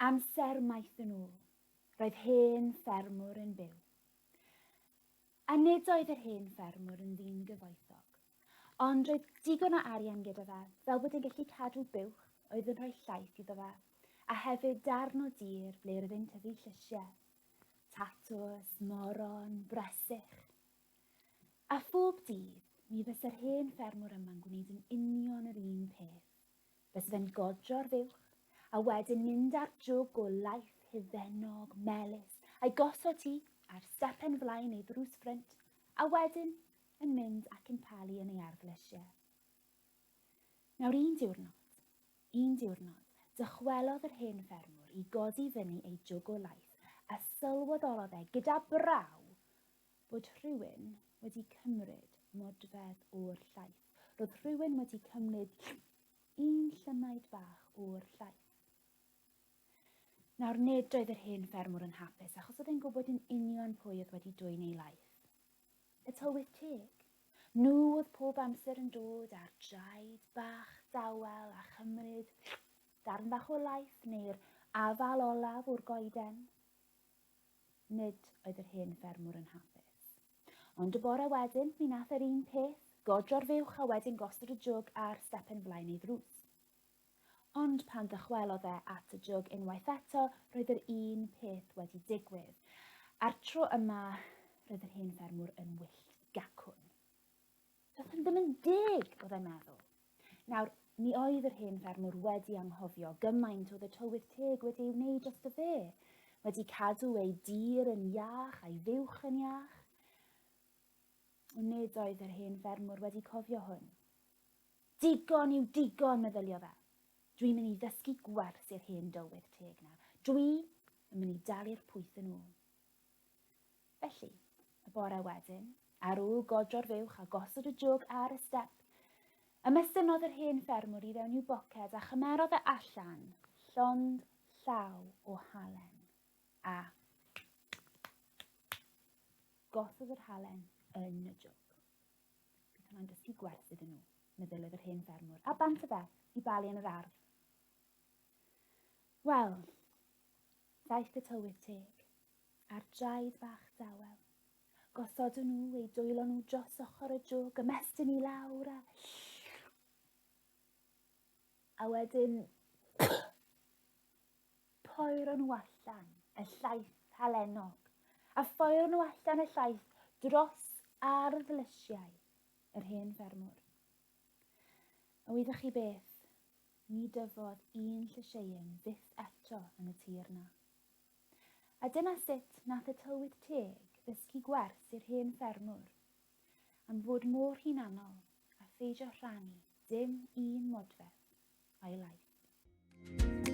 Amser maith yn ôl, roedd hen ffermwr yn byw. A nid oedd yr hen ffermwr yn ddyn gyfoethog, ond roedd digon o arian gyda fe fel bod e'n gallu cadw buwch oedd yn rhoi llaeth iddo fe, a hefyd darn o dir ble roedd e'n tyfu llysiau, tatws, moron, bresych. A phob dydd, mi fysa'r hen ffermwr yma'n gwneud yn union yr un peth. Fysa fe'n godro'r fuwch, a wedyn mynd â'r jwg o laeth hufennog, melys, a'i gosod hi ar stepen flaen ei ddrws ffrynt, a wedyn yn mynd ac yn palu yn ei ardd lysiau. Nawr un diwrnod, un diwrnod, dychwelodd yr hen ffermwr i godi fyny ei jwg o laeth, a sylweddolodd e gyda braw bod rhywun wedi cymryd modfedd o'r llaeth. Roedd rhywun wedi cymryd un llymaid bach o'r llaeth. Nawr nid oedd yr hen ffermwr yn hapus achos oedd e'n gwybod yn union pwy oedd wedi dwyn ei laeth. Y tylwyth teg. Nhw oedd pob amser yn dod ar draed bach dawel a chymryd darn bach o laeth neu'r afal olaf o'r goeden. Nid oedd yr hen ffermwr yn hapus. Ond y bore wedyn, mi nath e'r un peth, godro'r fuwch a wedyn gosod y jwg ar stepen flaen ei ddrws. Ond pan ddychwelodd e at y jwg unwaith eto, roedd yr un peth wedi digwydd. A'r tro yma, roedd yr hen ffermwr yn wyllt gacwn. Doedd hwn ddim yn deg, oedd e'n meddwl. Nawr, mi oedd yr hen ffermwr wedi anghofio gymaint oedd y tylwyth teg wedi ei wneud drosto fe, wedi cadw ei dir yn iach a'i fuwch yn iach. Ond nid oedd yr hen ffermwr wedi cofio hwn. Digon yw digon, meddyliodd e. Dwi'n mynd i ddysgu gwers i'r hen dylwyth teg na. Dwi yn mynd i dalu'r pwyth yn ôl. Felly, y bore wedyn, ar ôl godro'r fuwch a gosod y jwg ar y step, ymestynnodd yr hen ffermwr i fewn i'w boced a chymerodd e allan llond llaw o halen, a gosod yr halen yn y jwg. Bydd hwnna'n dysgu gwers iddyn nhw, meddyliodd yr hen ffermwr, a bant y fe i balu yn yr ardd. Wel, daeth y tywydd teg. Ar draed bach dawel. Gosodwn nhw eu dwylo nhw dros ochr y jwg, ymestyn i lawr a... A wedyn poeron nhw allan y llaeth halenog, a phoeron nhw allan y llaeth dros ardd lysiau yr hen ffermwr. A wyddoch chi beth? Ni dyfodd un llysieuyn fyth eto yn y tir 'na. A dyna sut nath y tylwyth teg ddysgu gwers i'r hen ffermwr am fod mor hunanol a pheidio rhannu dim un modfedd o'i laeth.